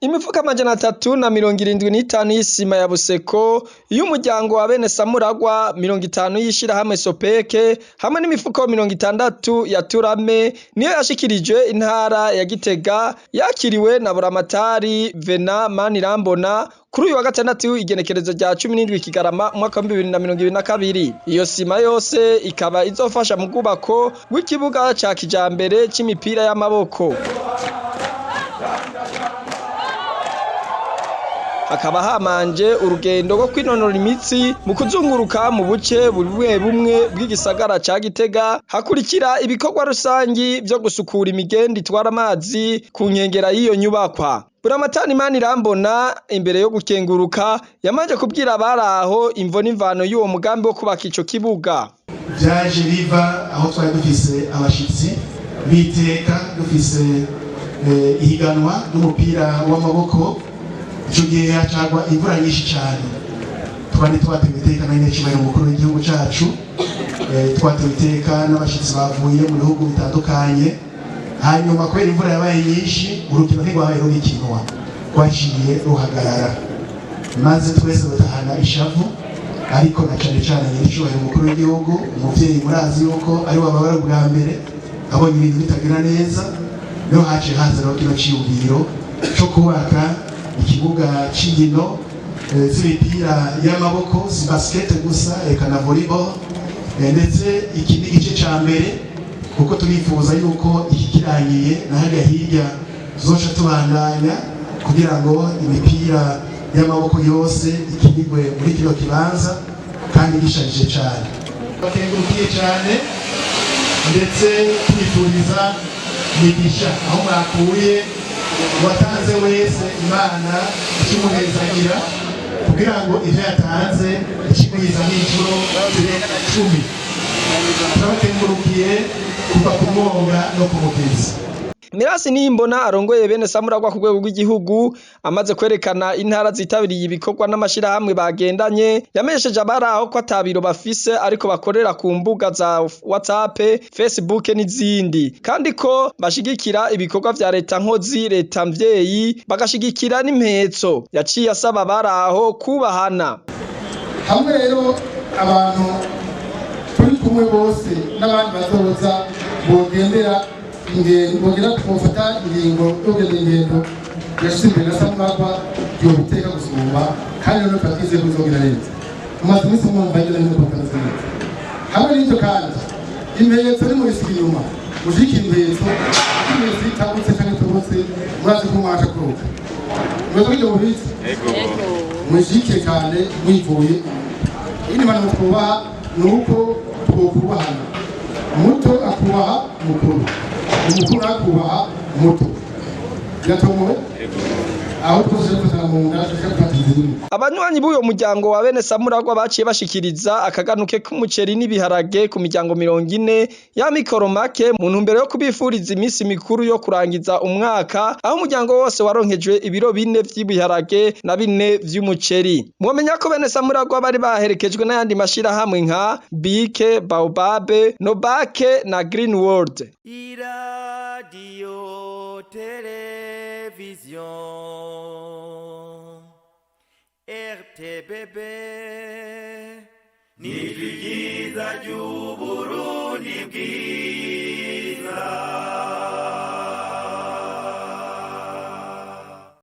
Imifuko 375 y'isima ya Buseko, iy'umuryango wa bene Samuragwa, 50 y'ishirahamwe Sopeke, hamwe n'imifuko 60 ya Turame niyo yashikirijwe intara ya Gitega, yakiriwe na Buramatari Vena Manirambona kuri uyu wa gatandatu, igenekerezo rya 17 Kigarama umwaka wa 2022. Iyo sima yose ikaba izofasha mu bwubako bw'ikibuga ca kijambere c'imipira y'amaboko. Hakaba hamanje urugendo rwo kwinonora imitsi mu kuzunguruka mu buce bumwe bumwe bw'igisagara ca Gitega, hakurikira ibikorwa rusangi vyo gusukura imigende itwara amazi ku nkengera y'iyo nyubakwa. Buramatari Manirambona, imbere yo gukenguruka, yamanje kubwira abari aho imvo n'imvano y'uwo mugambi wo kubaka ico kibuga. Vyaje biva aho twari dufise abashitsi b'iteka, dufise ihiganwa ry'umupira w'amaboko. Ico gihe hacagwa imvura nyinshi cane. Twari twatewe iteka na nyiracyubahiro umukuru w'igihugu cacu, twatewe iteka n'abashitsi bavuye mu bihugu bitandukanye. Hanyuma kubera imvura yabaye nyinshi, urukino ntirwabaye rugikinwa, rwaciye ruhagarara, maze twese dutahana ishavu, ariko na cane cane nyiracyubahiro umukuru w'igihugu, umuvyeyi, murazi yuko ari we ababara bwa mbere abonye ibintu bitagira neza. Niho haciye haza rero kino ciyumviro co kubaka ikibuga c'inkino z'imipira y'amaboko, si basket gusa, eka na volleyball. Ndetse iki ni igice ca mbere, kuko turifuza yuko iki kirangiye na harya hirya tuzoca tubandanya kugira ngo imipira y'amaboko yose ikinirwe muri kino kibanza kandi gisharije cyane. Bakengurukiye cyane, ndetse twifuriza imigisha aho mwakuye. Uwatanze wese, Imana ikimuhezagira kugira ngo ibyo yatanze ikigwiza n'inshuro zirenga 10. Turabakengurukiye kuva ku mwonga no ku mugezi. Mirasi Nimbona, arongoye bene Samuragwa ku rwego rw'igihugu, amaze kwerekana intara zitabiriye ibikorwa n'amashirahamwe bagendanye, yamenyesheje abari aho ko atabiro bafise, ariko bakorera ku mbuga za WhatsApp, Facebook n'izindi, kandi ko bashigikira ibikorwa vya leta nkozi, leta mvyeyi, bagashigikira n'impetso. Yaciye asaba abari aho kubahana. Hamwe rero abantu turi kumwe bose n'abandi bazoza bogendera ingendo, bogera bofata ingingo yo kugenda ingendo yashize imbere na Samuragwa, yobiteka gusumba. Kandi rero tukaba twizeye ko bizogenda neza. Mumaze iminsi mwumva hirya no hino ko bitameze neza. Hamwe n'ibyo kandi, impetso ni mubisiga inyuma, mushigikire impetso. Impetso itagutse canke itobotse, murazi ko umwaca kuruka. Mubaza ko ibyo mubizi, mushyigikire cyane mwivuye. Iyindi mpanuro twubaha ni uko twokubahana: muto akubaha mukuru, umukuru akubaha muto. Biratomowe aho twose dufatana mu nda, dushaka gufata inzira imwe. Abanywanyi b'uyo muryango wa bene Samuragwa baciye bashikiriza akaganuke k'umuceri n'ibiharage ku miryango 40 y'amikoro make, mu ntumbero yo kubifuriza iminsi mikuru yo kurangiza umwaka, aho umuryango wose waronkejwe ibiro 4 vy'ibiharage na 4 vy'umuceri. Mwomenya ko bene Samuragwa bari baherekejwe n'ayandi mashirahamwe nka Bike, Baobab, Nobake na Green World. Iradiyo televiziyo RTBB ni ryiza ry'Uburundi bwiza.